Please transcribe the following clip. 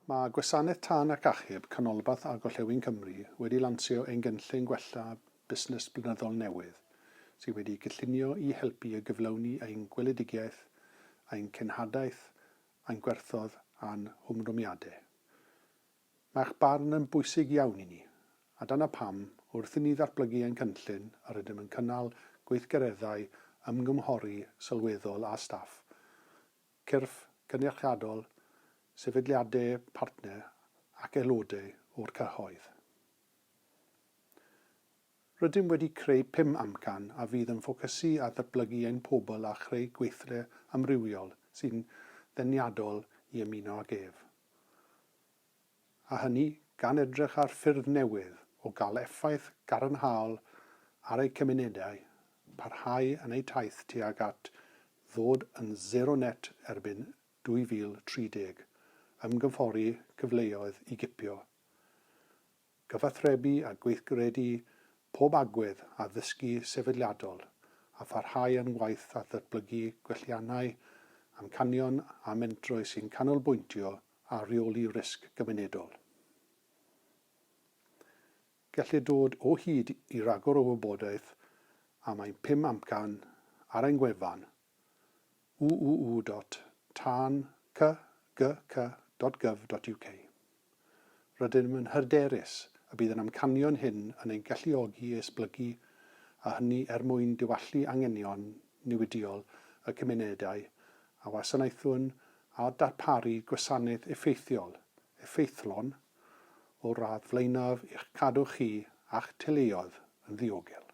Mae Gwasanaeth Tân ac Achub Canolbarth a Gorllewin Cymru wedi lansio ein gynllun gwella busnes blynyddol newydd, sydd wedi'i gynllunio i helpu i gyflawni ein gweledigaeth, ein cenhadaeth, ein gwerthoedd a'n hymrwymiadau. Mae eich barn yn bwysig iawn i ni, a dyna pam, wrth i ni ddatblygu ein cynllun, yr ydym yn cynnal gweithgareddau ymgynghori sylweddol â staff, cyrff cynyrchiadol, sefydliadau partner ac aelodau o'r cyhoedd. Rydym wedi creu pum amcan a fydd yn ffocysu ar ddatblygu ein pobl a chreu gweithle amrywiol sy'n ddeniadol i ymuno ag ef. A hynny gan edrych ar ffyrdd newydd o gael effaith gadarnhaol ar eu cymunedau, parhau yn eu taith tuag at ddod yn sero net erbyn 2030, ymgymffori cyfleoedd i gipio, gyfathrebu a gweithredu pob agwedd ar ddysgu sefydliadol a pharhau â'n gwaith ar ddatblygu gwelliannau, amcanion a mentrau sy'n canolbwyntio ar reoli risg gymunedol. Gellir dod o hyd i ragor o wybodaeth am ein pum amcan ar ein gwefan www.tanckgc.gov.uk. Rydym yn hyderus y bydd yr amcanion hyn yn ein galluogi i esblygu a hynny er mwyn diwallu anghenion newidiol y cymunedau a wasanaethwn a darparu gwasanaeth effeithiol, effeithlon o'r radd flaenaf i'ch cadw chi a'ch teuluoedd yn ddiogel.